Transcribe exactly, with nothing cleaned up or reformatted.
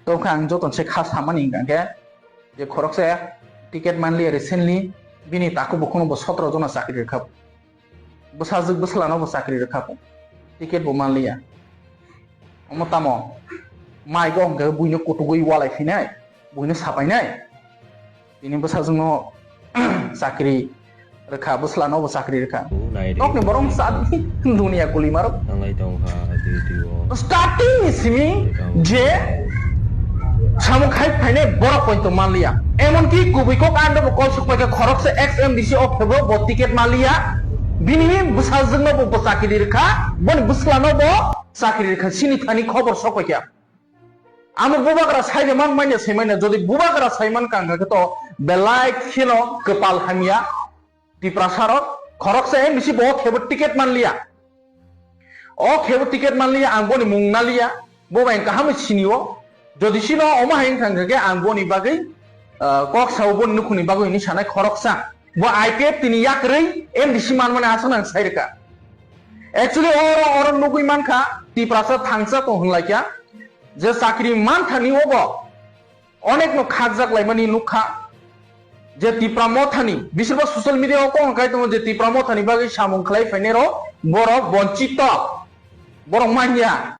Tongkha ang joto se kha samani hingka khe je khoroksa ticket manliya recently, bini takhuk bukhukno bo sotro jona chakri rwkha. Bwsajwk bwsla no bo chakri rwkha, ticket bo manliya. Omo tamo mai go hingka buino kutugwi walai phinai, buino sapainai. Tini bwsajwkno chakri rwkha, bwsla no bo chakri rwkha. Nokni borok sa dunia kulimaro. Starting ni simi je samung khai phainai borok poito manliya. Emonki kubui kok ando bo kol sukpai khe khoroksa ex M D C o phebo bo ticket manliya. Bini bwsajwkno bo bo chakri rwkha, boni bwsla no bo chakri rwkha, sini thani khobor sokpai kha. Amo bubagra sai de man manya sai manya, jodi bubagra sai man kang khe to belai kheno kwpal hamya. Tiprasa rok khoroksa M D C bo khebo ticket manliya. O khebo ticket manliya, ang boni mung naliya, bo bai kaham sini o. Jodi sino omo hai kang khe ang boni bagwi, ah, kok sao boni nukhungni bagwi ni sanai khoroksa. Bo I P F T ni yakrwi M D C man mani aswk nang sai rwkha. Actually oro oro nugwi mankha Tiprasa thangsa tong hwnlaikha. Je chakri manthani obo onekno khakjak laimani nukha, je Tipra Mothani, bisirbo social media o kok kai tongo je Tipra Mothani bagwi samung khlai phainai rok borok bonchito, borok manya.